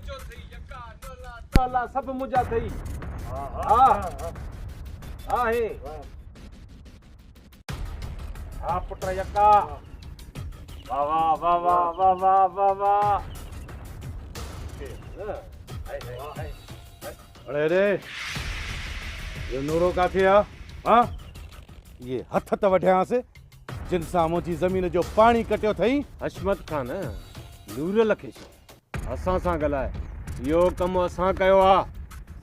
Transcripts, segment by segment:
منهنجو اٿئي، يڪا، نولا، تالا سڀ منهنجا اٿئي. ها ها هي. ها پٽ يڪا. واه واه واه واه واه واه واه واه. اڙي ري اهو نورو ڪاٿي آ؟ ها اهي هٿ ته وڍيانس جن سان منهنجي زمين جو پاڻي ڪٽيو اٿئي. حشمت خان نورل کي ڇڏ اسان سان ڳالهاء اهو ڪم اسان ڪيو آ.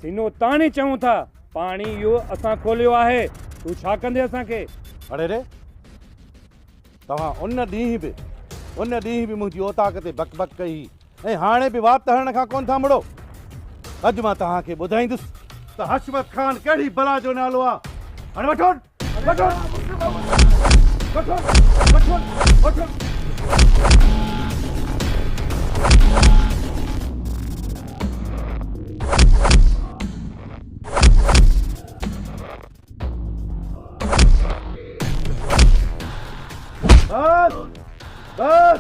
سينو تاڻي چئون ٿا پاڻي اهو اسان کوليو آهي تون ڇا ڪندين اسان کي. اڙي ري توهان ان ڏينهن به ان ڏينهن به منهنجي اوطاق تي بڪ بڪ ڪئي هئي ۽ هاڻي به وات هڻڻ کان ڪونه ٿا مڙو. اڄ مان توهان کي ٻڌائيندس ته حشمت خان ڪهڙي بلا جو نالو آ. هاڻي وٺو وٺو وٺو وٺو وٺو. بس بس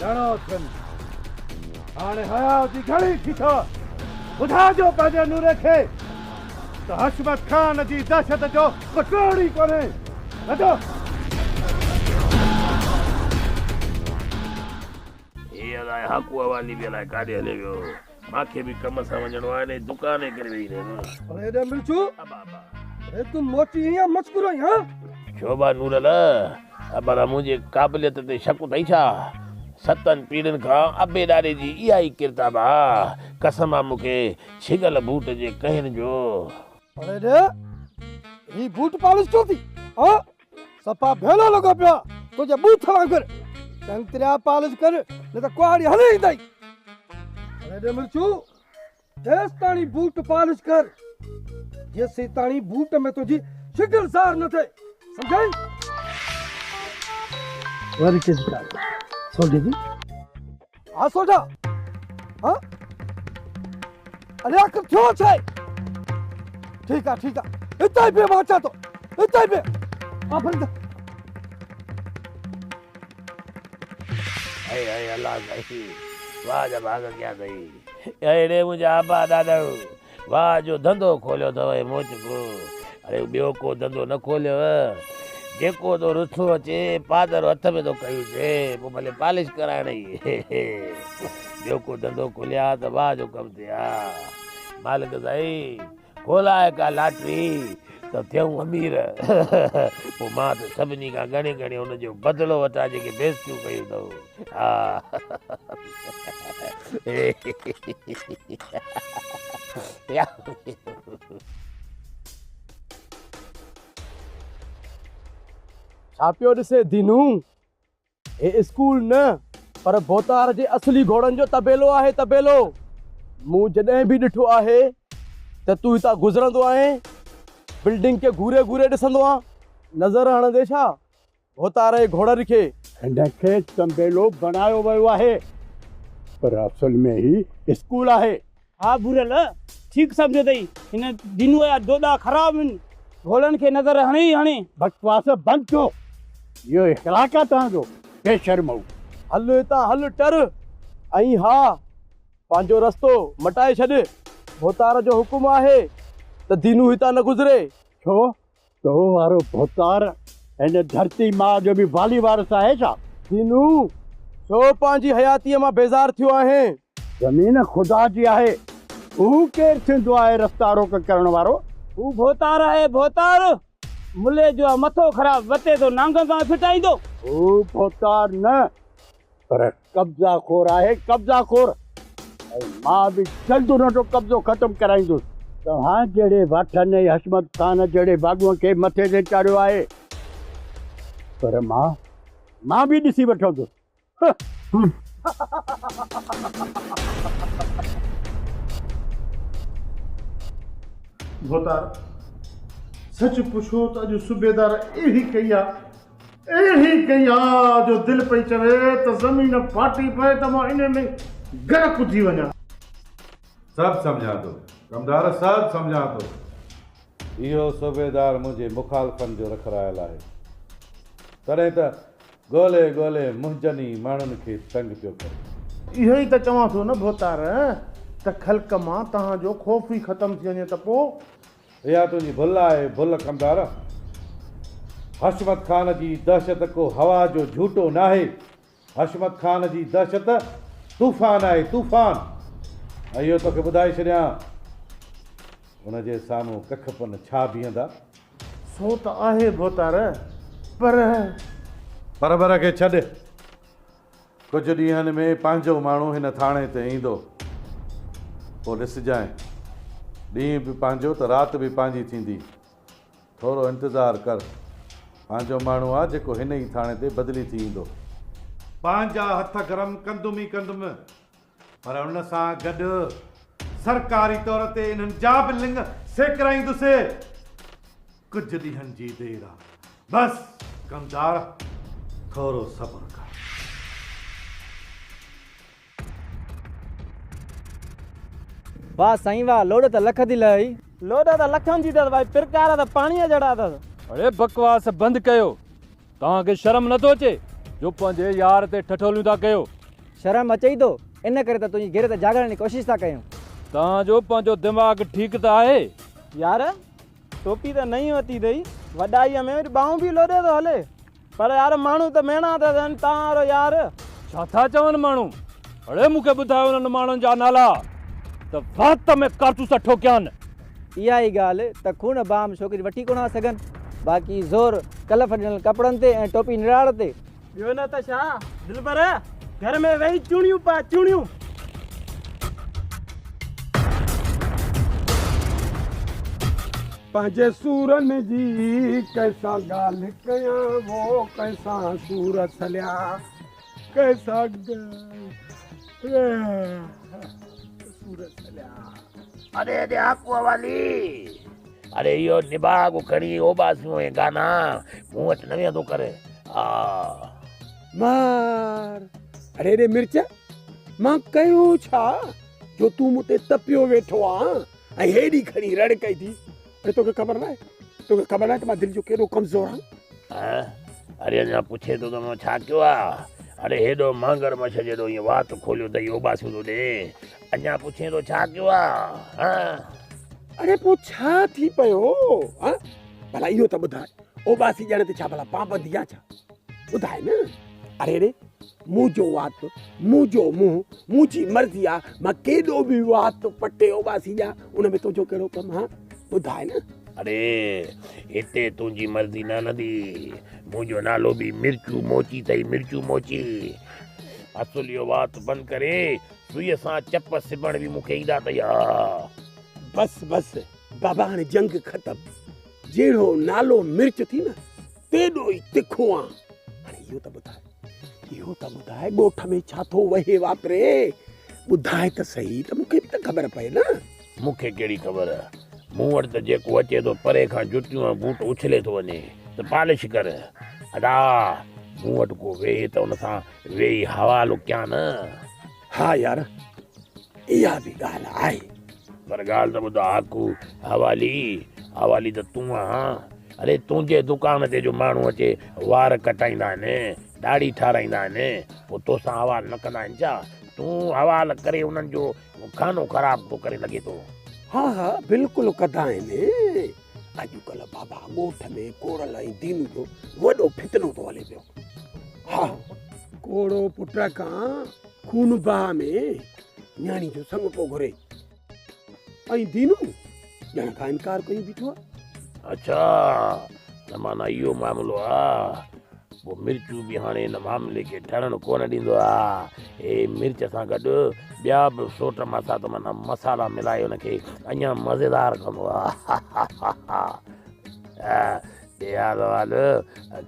گهڻو ٿين هاڻي حياء جي گهڙي ٿي ٿو ٻڌائجو پنهنجي نوري کي ته حشمت خان جي دهشت جو ڪو ٽوڙ ئي ڪونهي وڌو. هي الائي هاڪو حوالي به الائي ڪاڏي هليو ويو. مان کي به ڪم سان وڃڻو آهي انهي دڪان جي ڪري ويهي رهيم. اڙي ڏي مرچو. ابا ابا. اڙي تون موٽي ايئن مشڪور آهين ها. ڇو ڀا نورل ابا منهنجي قابليت تي شڪ اٿئي ڇا؟ ستن پيڙهين کان ابي ڏاڏي جي اها ئي ڪرتاب آ. قسم آ مون کي ڇڳل بوٽ جي ڪهين جو. اڙي ڏي هي بوٽ پالش ڇو ٿي ها؟ صفا ڀيلو لڳو پيو آ تنهنجي ٻوٿ وانگر. چڱتريا پالش ڪر نه ته ڪهاڙي هلي ايندئي. اڙي ڏي مرچو تيستاڻي بوٽ پالش ڪر جيسيتاڻي بوٽ ۾ تنهنجي شڪل ظاهر نه ٿئي سمجهئي. وري ڪنهن جي ڳالهه سوڍي جي. ها سوڍا ها اڙي آخر ٿيو ڇا آهي؟ ٺيڪ آ ٺيڪ آ هتي ئي بيهه مان اچان ٿو هتي ئي بيهه ها فريد. هي هي الله سائين واهه جا ڀاڳ ڪيا اٿئي اڙي منهنجا ابا ڏاڏا واهه جو ڌنڌو کوليو اٿو اي موچڪو اڙي ٻيو ڪو ڌنڌو نه کوليو جيڪو ٿو رٿو اچي پادر هٿ ۾ ٿو ڪيوسي پوء ڀلي پالش ڪرائڻ ئي ٻيو ڪو ڌنڌو کوليا ته واهه جو ڪم ٿئي ها مالڪ سائين کولاء ڪا لاٽري ته ٿيون امير پوء مان ته سڀني کان ڳڻي ڳڻي ان جو بدلو وٺان جيڪي بيستيون ڪيون اٿئون ها ڇا پيو ڏسين دينو؟ هي اسڪول نه پر ڀوتار جي اصلي گهوڙن جو طبيلو آهي طبيلو. مون جڏهن به ڏٺو آهي ته تون هتان گذرندو آهين، بلڊنگ کي گهوري گهوري ڏسندو آن. نظر هڻندي ڇا ڀوتار جي گهوڙن کي؟ هن کي طنبيلو بڻايو ويو آهي پر اصل ۾ هي اسڪول آهي. ها ڀورل، ٺيڪ سمجهيو اٿئي. هن دينوء جا دوڏا خراب آهن. گهوڙن کي نظر هڻي ئي هڻي. بڪواس بند ڪيو. اهو اخلاق آهي توهان جو؟ بي شرمؤ. هل هتان هل ٽر ۽ ها پنهنجو رستو مٽائي ڇڏ. ڀوتار جو حڪم آهي ته دينو هتان نه گذري. ڇو؟ تو وارو ڀوتار هن ڌرتي ماء جو به والي وارث آهي ڇا؟ دينو، ڇو پنهنجي حياتيء مان بيزار ٿيو آهين؟ زمين خدا جي آهي، هو ڪير ٿيندو آهي رستا روڪ ڪرڻ وارو؟ هو ڀوتار آهي ڀوتار، ملي جو آ مٿو خراب، وتي ٿو نانگن سان ڦٽائيندو. هو ڀوتار نه پر قبضا خور آهي قبضا خور ۽ مان به جلد ان جو قبضو ختم ڪرائيندس. توهان جهڙي واٺن ۽ حشمت خان جهڙي واڳونء کي مٿي تي چاڙهيو آهي پر مان مان به ڏسي وٺندس. ڀوتار، سچ پڇو ته اڄ صوبيدار اهڙي ڪئي آ، اهڙي ڪئي آ جو دل پئي چوي ته زمين ڦاٽي پئي ته مان انهي ۾ غرق ٿي وڃان. سڀ سمجهان ٿو ڪمدار، سڀ سمجهان ٿو. اهو صوبيدار منهنجي مخالفن جو رکرايل آهي، تڏهن ته ڳولي ڳولي منهنجن ئي ماڻهن کي تنگ پيو ڪري. اهو ئي ته چوان ٿو نه ڀوتار ته خلق مان توهان جو خوف ئي ختم ٿي وڃي ته پوء. اها تنهنجي ڀل آهي ڀل ڪمدار. حشمت خان جي دهشت ڪو هوا جو جهوٽو ناهي. حشمت خان جي دهشت طوفان آهي طوفان. ۽ اهو توکي ٻڌائي ڇڏيان ان جي سامهون ڪک پن ڇا بيهندا. سو ته آهي ڀوتار پر. پر بر کي ڇڏ. ڪجهه ڏينهن ۾ پنهنجو ماڻهو هن ٿاڻي تي ايندو. پوء ڏسجانء. ڏينهن به پنهنجو ته رات به پنهنجي ٿيندي. ٿورو انتظار ڪر. پنهنجو ماڻهو آ جيڪو هن ئي ٿاڻي تي بدلي ٿي ايندو. پنهنجا هٿ گرم ڪندم ئي ڪندم، پر ان سان گڏ سرڪاري طور تي انهن جا به لڱ سيڪرائيندس. ڪجهه ڏينهن جي دير آ. بس ڪمدار ٿورو صبر ڪر. واھ سائين واھ لوڏ ته لک ٿي لهي. لوڏ ته لکن جي اٿس ڀائي پرڪار ته پاڻيء جهڙا اٿس. اڙي بڪواس بند ڪيو توهان کي شرم نٿو اچي جو پنهنجي يار تي ٺٺوليون ٿا ڪيو. شرم اچئي ٿو ان ڪري ته تنهنجي غيرت جاڳائڻ جي ڪوشش ٿا ڪيون. توهان جو پنهنجو دماغ ٺيڪ ته آهي. يار ٽوپي ته نئين ورتي اٿئي، وڏائيء ۾ وري ٻانهون به لوڏي ٿو هلي. پر يار ماڻهو ته ميڻا ٿا ڏين توهان وارو يار. ڇا ٿا چون ماڻهو؟ اڙي مون کي ٻڌايو انهن ماڻهن جا نالا ته وات ۾ ڪارتوس ٺوڪيان. اها ئي ڳالهه ته خون بام ڇوڪري وٺي ڪونه ٿا سگهن. باقي زور ڪلف ڏنل ڪپڙن تي ۽ ٽوپي نراڙ تي. ٻيو نه ته ڇا دلبر، گهر ۾ ويهي چوڻيون پاء چوڻيون. پنهنجي سورن جي ڪنهن سان ڳالهه ڪيان وو ڪنهن سان سور سليان ڪنهن سان سور سليان. اڙي اڙي آڪو حوالي اڙي اهو نڀاڳ کڻي اوٻاسيون ۽ گانا مون وٽ نه ويهندو ڪر ها. مار اڙي اڙي مرچ مان ڪيو ڇا جو تون مون تي تپيو ويٺو آن ۽ هيڏي کڻي رڙ ڪئي ٿي. اڙي توکي خبر ناهي توکي خبر ناهي ته مان دل جو ڪيڏو ڪمزور آهيان. اڙي اڃا پڇين ٿو ته مان ڇا ڪيو آ. اڙي هيڏو مانگر مڇ جيڏو ائين وات کوليو اٿئي اوٻاسيون ٿو ڏين اڃا پڇين ٿو ڇا ڪيو آ. اڙي پوء ڇا ٿي پيو ها ڀلا اهو ته ٻڌاء اوٻاسي ڏيڻ تي ڇا ڀلا پابندي آ ڇا ٻڌاء نه. اڙي ڙي منهنجو وات منهنجو منهن منهنجي مرضي آ مان ڪيڏو به وات پٽي اوٻاسي ڏيان ان ۾ تنهنجو ڪهڙو ڪم ها ٻڌاء نه. اڙي هتي تنهنجي مرضي نه هلندي منهنجو نالو به مرچو موچي اٿئي مرچو موچي اصل اهو وات بند ڪري سوئي سان چپ سبڻ به مون کي ايندا اٿئي ها. بس بس بابا هاڻي جنگ ختم جهڙو نالو مرچ ٿي نه تيڏو ئي تکو آن. هاڻي اهو ته ٻڌاء، اهو ته ٻڌاء ڳوٺ ۾ ڇا ٿو وهي واپري؟ ٻڌاء ته سهي ته مون کي به ته خبر پئي نه. مون کي ڪهڙي خبر، مون وٽ ته جيڪو اچي ٿو پري کان جتيون ۽ بوٽ اڇلي ٿو وڃي ته پالش ڪر. ادا مون وٽ ڪو ويهي ته ان سان ويهي حوالو ڪيان نه. ها يار اها به ڳالهه آهي. پر ڳالهه ته ٻڌ آڪو حوالي، حوالي ته تون آهان. اڙي تنهنجي دڪان تي جو ماڻهو اچي وار ڪٽائيندا آهن، ڏاڙهي ٺاراهيندا آهن، پوء توسان حوال نه ڪندا آهن ڇا؟ تون حوال ڪري انهن جو کانو خراب ٿو ڪرين لڳي ٿو. ها ها بلڪل ڪندا آهن. اڄڪلهه بابا ڳوٺ ۾ ڪوڙل ۽ دينو جو وڏو فتنو ٿو هلي پيو. ها ڪوڙو پٽ کان خون باهه ۾ نياڻي جو سڱ پيو گهري. ۽ دينو ڄڻ کان انڪار ڪيون بيٺو آ. اڇا ته معنيٰ اهو معاملو آ. پوء مرچو به هاڻي ان معاملي کي ٺهڻ ڪونه ڏيندو آ. هي مرچ سان گڏ ٻيا به سوٽ ماسات معنيٰ مصالحا ملائي ان کي اڃا مزيدار ڪندو آ. ڏي حال احوال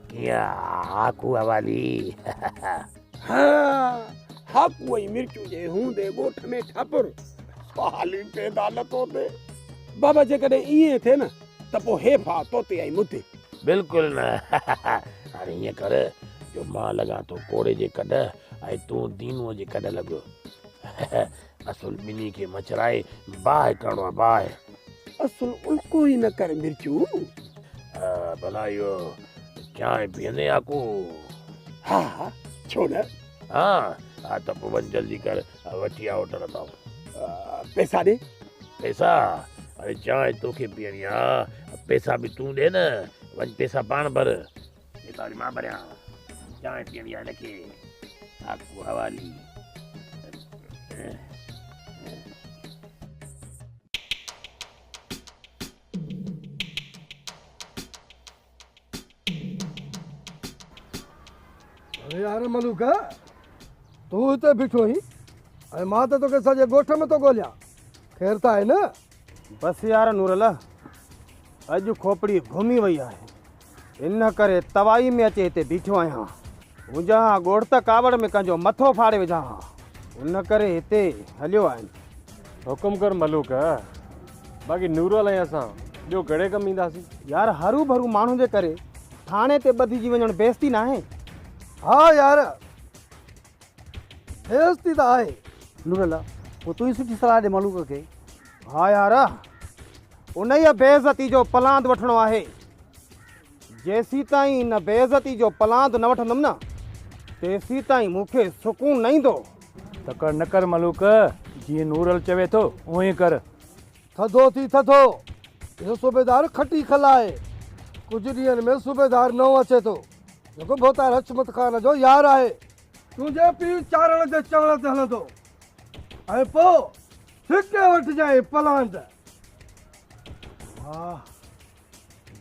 ڪيئن آکو حوالي. ها هاڪو ۽ مرچون جي هوندي ڳوٺ ۾ ٺاپر سوال ئي پيدا نٿو ٿئي. بابا جيڪڏهن ائين ٿئي نه ته پوء حيف آ توتي ۽ مون تي. بلڪل نه. هاڻي ائين ڪر جو مان لڳان ٿو ڪوڙي جي ڪڍ ۽ تون دينوء جي ڪڍ لڳ. اصل ٻنهي کي مڇرائي باهه ڪرڻو آ باهه. اصل الڪو ئي نه ڪر مرچو. ڀلا اهو چانهه پيئندين آڪو؟ ها ها ڇو نه. ها ها ته پوءِ وڃ جلدي ڪر وٺي آ هوٽل تان. پئسا ڏي. پئسا؟ اڙي چانهه توکي پيئڻي آ، پئسا به تون ڏي نه. وڃ پئسا پاڻ ڀر، پئسا وري مان ڀريان. چانهه پيئڻي آ هن کي. آکو حوالي. अरे यार मलूक, तूं हिते बीठो आहीं ऐं मां त तोखे सॼे ॻोठ में थो ॻोल्हियां। ख़ैर त आहे न? बसि यार नूरल, अॼु खोपड़ी घुमी वई आहे, इन करे तवाई में अचे हिते बीठो आहियां। हुजां हा ॻोठ त कावड़ में कंहिंजो मथो फाड़े विझां हा, उन करे हिते हलियो आहिनि। हुकुम कर मलूक, बाक़ी नूरल ऐं असां ॿियो कहिड़े कमु ईंदासीं? यार हरू भरू माण्हुनि जे करे थाणे ते ॿधिजी वञणु बेइज़ती न आहे? हा यार बेइज़ती त आहे। नूरल, पोइ तूं ई सुठी सलाह ॾे मलूक खे। हा यार, उन ई बेइज़ती जो पलांद वठिणो आहे। जेसीं ताईं इन बेइज़ती जो पलांद न वठंदुमि न, तेसीं ताईं मूंखे सुकून न ईंदो। तकड़ न कर मलूक, जीअं नूरल चवे थो उअं ई कर। थधो थी थधो, इहो सूबेदार खटी खल आहे। कुझु ॾींहंनि में सूबेदार नओं अचे थो, जेको भोतार हशमत खान जो यार आहे। तुंहिंजे पीउ चारण जे चवण ते हलंदो ऐं पोइ छिके वठिजांइ पलांद। वाह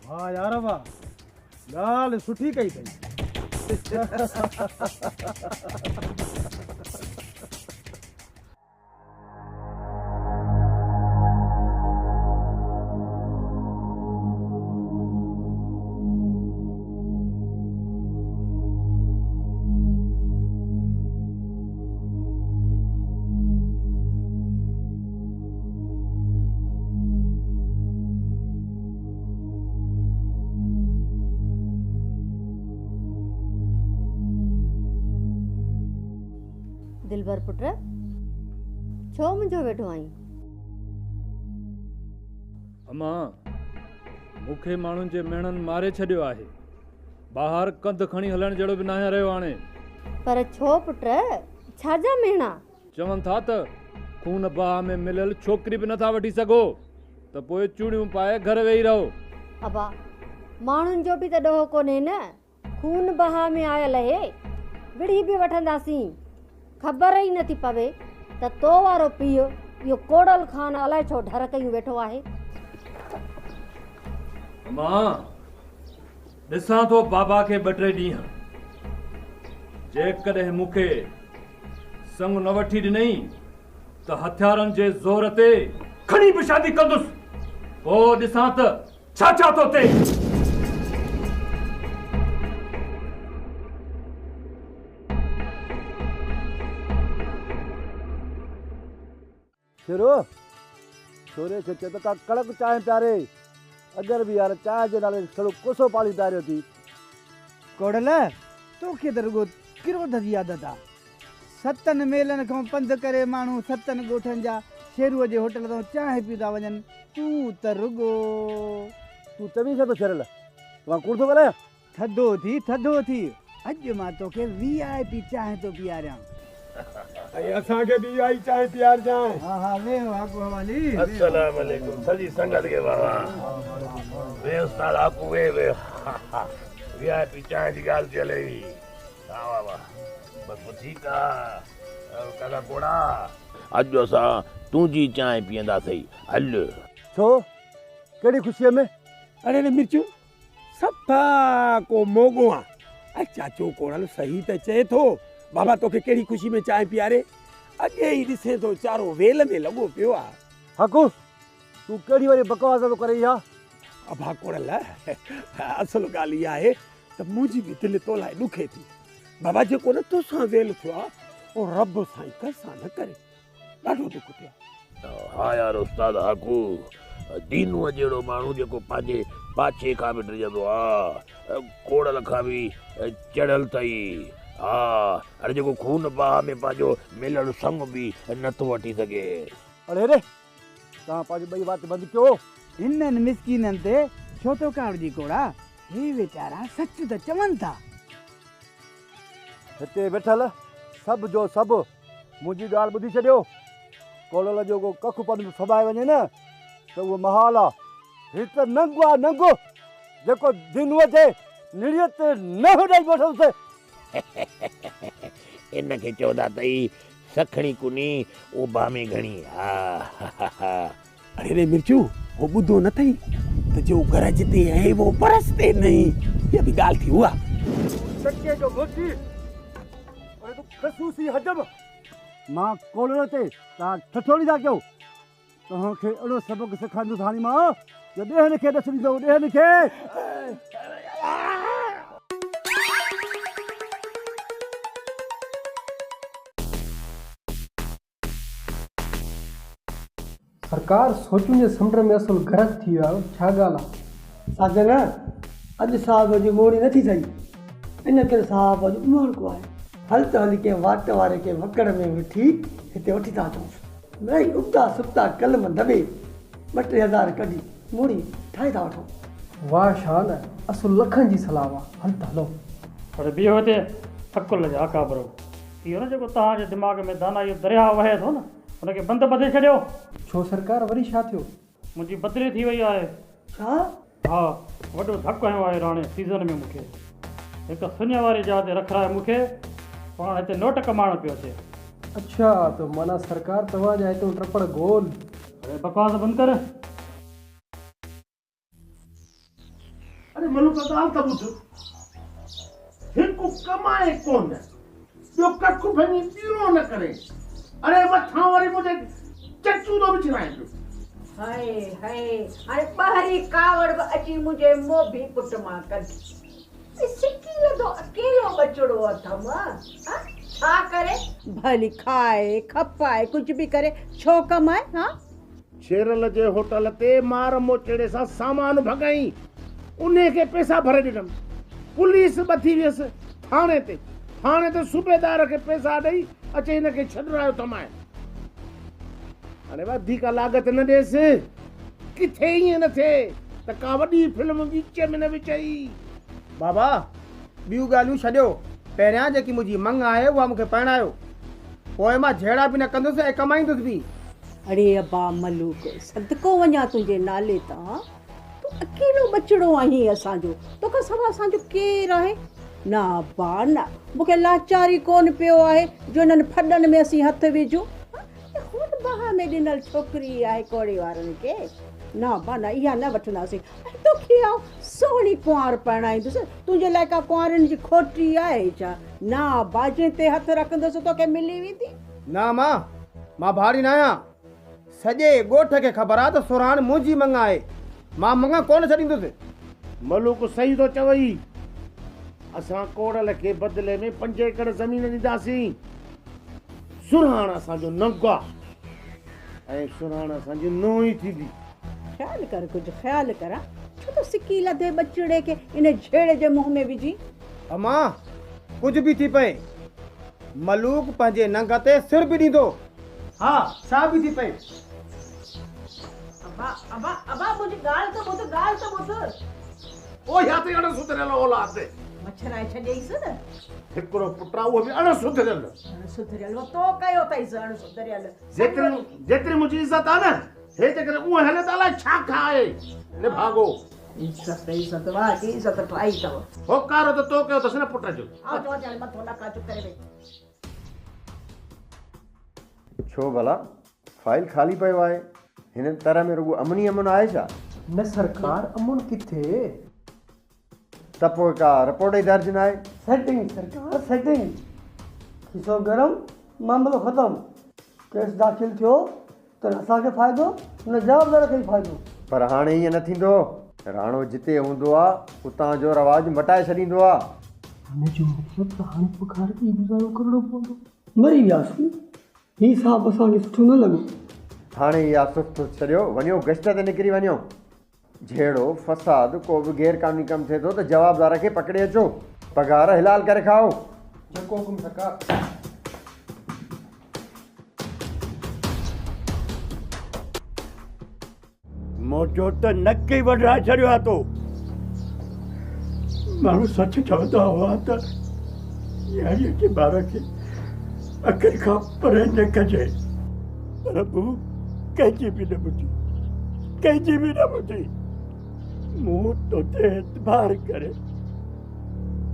वाह यार वाह, ॻाल्हि सुठी कई अथई। दिलबर पुट, छो मुंहिंजो वेठो आहीं? अम्मा, मूंखे माण्हुनि जे मेणनि मारे छॾियो आहे। ॿाहिरि कंध खणी हलण जहिड़ो बि नाहियां रहियो हाणे। पर छो पुट, छाजा मेणा? चवनि था त खून बाह में मिलियल छोकिरी बि नथा वठी सघो, त पोइ चूड़ियूं पाए घर वेही रहो। अबा, माण्हुनि जो बि त ॾोह कोन्हे न, खून बहा में आयल आहे, विड़ी बि वठंदासीं। ख़बर ई नथी पवे त तो वारो पीउ इहो कोड़ल खान अलाए छो ढर कयूं वेठो आहे। मां ॾिसां थो बाबा खे ॿ टे ॾींहं, जेकॾहिं मूंखे संग न वठी ॾिनई त हथियारनि जे ज़ोर ते खणी बि शादी कंदुसि, पोइ ॾिसां त छा छा थो थिए। शेरो, छोरे खे चए त का कड़क चांहि पीआरे। अगरि बि यार चांहि जे नाले छड़ो कोसो पाणी पीआरियो थी। कोड़ल, तोखे त रुॻो क्रोध जी आदत आहे। 7 मेलनि खां पंधु करे माण्हू 7 ॻोठनि जा शेरूअ जे होटल तां चांहि पी था वञनि, तूं त रुॻो। तूं चवीं छा थो शेरल, मां कूड़ थो ॻाल्हायां? थधो थी, थधो थी, अॼु मां तोखे VIP चांहि थो पीआरियां। ऐं असांखे बि इहा ई चांहि पीआरिजांइ। हा हा, वेहो आकू हवाली। अस्सलाम वालेकुम सॼी संगत खे। बाबा वे उस्ताद आकू वे वे VIP चांहि जी ॻाल्हि थी हले। हा बाबा, बसि ठीकु आहे। काका कोड़ा, अॼु असां तुंहिंजी चांहि पीअंदासीं। हल। छो, कहिड़ी ख़ुशीअ में? अरे रे मिर्चूं, सफ़ा को मोगो आहे। ऐं चाचो कोड़ल सही त चए थो, बाबा तोखे कहिड़ी ख़ुशी में चांहि पीआरे? अॻे ई ॾिसे थो चारो वेल में लॻो पियो आहे। हकू, तूं कहिड़ी वरी बकवास थो करे इहा? अभा कोड़ल, असुल ॻाल्हि इहा आहे त मुंहिंजी बि दिलि तो लाइ ॾुखे थी। बाबा जेको न तोसां वेल थियो आहे, उहो रब साईं कंहिंसां न करे, ॾाढो ॾुख थियो आहे। हा यार उस्ताद हाकू, दीनूअ जहिड़ो माण्हू जेको पंहिंजे पाछे खां बि डिॼंदो आहे, कोड़ल खां बि चढ़ियल अथई। हा, अरे जेको खून बाह में पंहिंजो मिलण संग बि नथो वठी सघे। अड़े रे, तव्हां पंहिंजी ॿई वात बंदि कयो। हिननि मिसकीननि ते छो थो कावड़जी कोड़ा, हे वीचारा सच त चवनि था। हिते वेठल سڀ جو سڀ منهنجي ڳالهه ٻڌي ڇڏيو. ڪولل جو ڪو ڪک پن به ڦٻائي وڃي نه ته اهو محال آ. هي ته ننگ آ ننگ، جيڪو دينوء جي نڙيء تي ننهن ڏئي وٺندس. ان کي چوندا اٿئي سکڻي ڪني اوڀامي گهڻي. ها ها ها. اڙي ري مرچو، هو ٻڌو نه اٿئي ته جو گرجتي هين وو برستي نهين. اها به ڳالهه ٿي اها. تون ٽڪي جو موچي، اڙي تون خصوصي حجم. مان ڪولهڙ تي توهان ٺٺولي ٿا ڪيو. توهان کي اهڙو سبق سيکاريندس هاڻي مان جو ڏيهن کي ڏس ڏيندو ڏيهن کي. سرڪار سوچن جي سمنڊ ۾ اصل غرق ٿي ويا آهيو ڇا ڳالهه آ؟ ساجن اڄ صاحب جي موڙي نه ٿي ٿئي ان ڪري صاحب اڄ اماڻڪو آهي. هل ته هلي ڪنهن واٽ واري کي وڪڙ ۾ وٺي هتي وٺي ٿا اچونس. مڙئي ابتا سبتا قلم دٻي ٻه ٽي هزار ڪڍي موڙي ٺاهي ٿا وٺون. واهه شان اصل لکن جي صلاح واهه هل ته هلو. پر بيهو هتي عقل جا اڪابرو. اهو نه جيڪو توهان جي دماغ ۾ دانائيء جو درياهه وهي ٿو نه، ان کي بند ٻڌي ڇڏيو. ڇو سرڪار وري ڇا ٿيو؟ منهنجي بدلي ٿي وئي آهي. ڇا؟ ها، وڏو ڌڪ هنيو آهي راڻي سيزن ۾ مون کي. هڪ سڃ واري جاء تي رکرائي مون کي پاڻ هتي نوٽ ڪمائڻ پيو اچي. اڇا ته معنيٰ سرڪار توهان جا هتئون ٽپڙ گول. اڙي بڪواس بند ڪر. اڙي ملوڪ ڳالهه ته ٻڌ. هڪ ڪمائي ڪونه، ٻيو ڪک ڀڃي ٻيڻو نه ڪري. اڙي مٿان وري منهنجي چچو ٿو وڇرائين پيو. هاء هاء هاڻي ٻاهرين ڪاوڙ به اچي منهنجي موڀي پٽ مان ڪڍي. سڪي لڌو اڪيلو ٻچڙو اٿم ها ڇا ڪري؟ ڀلي کائي کپائي ڪجهه به ڪري ڇو ڪمائي ها؟ شيرل جي هوٽل تي مار موچڙي سان سامان ڀڳائين، انهي کي پئسا ڀري ڏنم. پوليس ٻڌي ويس ٿاڻي تي، ٿاڻي تي صوبيدار کي پئسا ڏئي اچي هن کي ڇڏرايو ٿمائين. هاڻي وڌيڪ لاڳت نه ڏيس، ڪٿي ائين نه ٿئي ته ڪا وڏي فلم وچ ۾ نه وچئي. بابا، ٻيون ڳالهيون ڇڏيو، پهريان جيڪي منهنجي مڱ آهي اها مون کي پرڻايو، پوء مان جهيڙا به نه ڪندس ۽ ڪمائيندس به. اڙي ابا ملوڪ، صدقو وڃان تنهنجي نالي تان، تون اڪيلو ٻچڙو آهين اسان جو، توکان سوا اسان جو ڪير آهي؟ نه ابا نه، مون کي لاچار ئي ڪونه پيو آهي جو انهن ڦڏن ۾ اسين هٿ وجهون. ها، هيء خون بها ۾ ڏنل ڇوڪري آهي ڪوڙي وارن کي. نه ابا نه، اها نه وٺنداسين. ۽ توکي آئون سهڻي ڪنوار پرڻائيندس، تنهنجي لاء ڪا ڪنوارين جي کوٽي آهي ڇا؟ نه ابا، جنهن تي هٿ رکندس توکي ملي ويندي. نه امان، مان ڀاڙي ناهيان. سڄي ڳوٺ کي خبر آ ته سرهاڻ منهنجي مڱ آهي. مان مڱ ڪونه ڇڏيندس. ملوڪ صحيح ٿو چوئي. اسان ڪوڙل کي بدلي ۾ پنج ايڪڙ زمين ڏينداسين. سرهاڻ اسان جو ننگ آ ۽ سرهاڻ اسان جي نونهن ئي ٿيندي. خيال ڪر ڪجهه خيال ڪر ها. ڇو ٿو سڪي لڌي ٻچڙي کي ان جهيڙي جي منهن ۾ وجهين. امان، ڪجهه به ٿي پئي. ملوڪ پنهنجي ننگ تي سر به ڏيندو. ها، ڇا به ٿي پئي. ابا، ابا، ابا منهنجي ڳالهه ته ٻڌ، ڳالهه ته ٻڌ. او يا ته اڻ سڌريل اولاد. مڇرائي ڇڏيئيس نه. هڪڙو پٽ آ اهو به اڻ سڌريل. اڻ سڌريل، اهو تو ڪيو اٿئيس اڻ سڌريل. جيتري جيتري منهنجي عزت آ نه، هي جيڪڏهن اونهن هلي ته الائي ڇا کائي. نڀاڳو. عزت عزت واهه جي عزت ٺاهي اٿو. هوڪارو ته تو ڪيو اٿس نه پٽ جو. آئون چوان ٿي هاڻي مٿو نه کاء چپ ڪري ويهه. ڇو ڀلا؟ فائيل خالي پيو آهي. هن تر ۾ رڳو امن ئي امن آهي ڇا؟ نه سرڪار امن ڪٿي؟ ته پوء ڪا رپورٽ ئي درج ناهي. سيٽنگ سرڪار سيٽنگ. کيسو گرم معاملو ختم. ڪيس داخل ٿيو ته نه اسان کي فائدو نه جوابدار کي ئي فائدو. پر هاڻي ائين نه ٿيندو. راڻو جتي هوندو آ، اتان جو رواج مٽائي ڇڏيندو آ. ان جو مطلب ته هاڻي پگهار تي ئي گذارو ڪرڻو پوندو. مري وياسين. هي صاحب اسان کي سٺو نه لڳو. هاڻي اها سست ٿس ڇڏيو، وڃو گشت تي نڪري وڃو. جهيڙو، فساد، ڪو به غير قانوني ڪم ٿئي ٿو ته جوابدار کي پڪڙي اچو. پگهار حلال ڪري کائو. جيڪو حڪم سرڪار. منهنجو ته نڪ ئي وڍرائي ڇڏيو آ تو. ماڻهو سچ چوندا هئا ته نياڻيء جي ٻار کي اکين کان پري نه ڪجي. پر مون ڪنهن جي به نه ٻڌي، ڪنهن جي به نه ٻڌي. مون تو تي اعتبار ڪري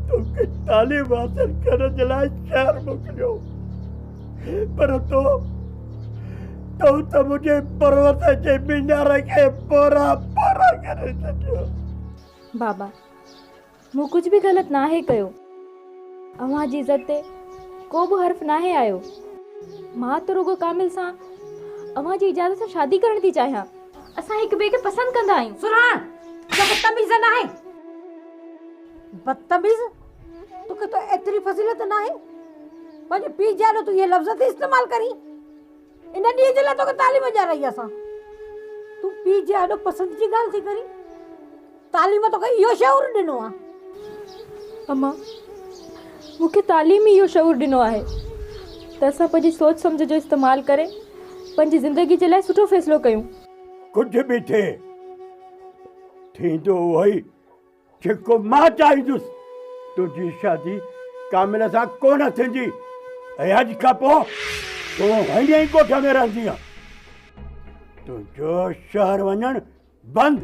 توکي تعليم حاصل ڪرڻ جي لاء شهر موڪليو، پر تو تو ته منهنجي پروت جي مينار کي پورا پورا ڪري ڇڏيو. بابا، مون ڪجهه به غلط ناهي ڪيو. اوهان جي عزت تي ڪو به حرف ناهي آيو. مان ته رڳو ڪامل سان اوهان جي اجازت سان شادي ڪرڻ ٿي چاهيان. اسان هڪ ٻئي کي پسند ڪندا آهيون. سرهاڻ، توکي تميز ناهي؟ بدتميز، توکي ته ايتري فضيلت ناهي. پنهنجي پيء جي آڏو تون اهي لفظ ٿي استعمال ڪرين. ان ڏينهن جي لاء توکي تعليم ڏيارائي اسان. تون پيء جي آڏو پسند جي ڳالهه ٿي ڪرين. تعليم توکي اهو شعور ڏنو آهي. امان، مون کي تعليم ئي اهو شعور ڏنو آهي ته اسان پنهنجي سوچ سمجهه جو استعمال ڪري پنهنجي زندگي جي لاء سٺو فيصلو ڪيون. ڪجهه به ٿئي، ٿيندو اهو ئي جيڪو مان چاهيندس. تنهنجي شادي ڪامل سان ڪونه ٿيندي ۽ اڄ کان پوء تون هن ئي ڳوٺ ۾ رهندينء. تنهنجو شهر وڃڻ بند.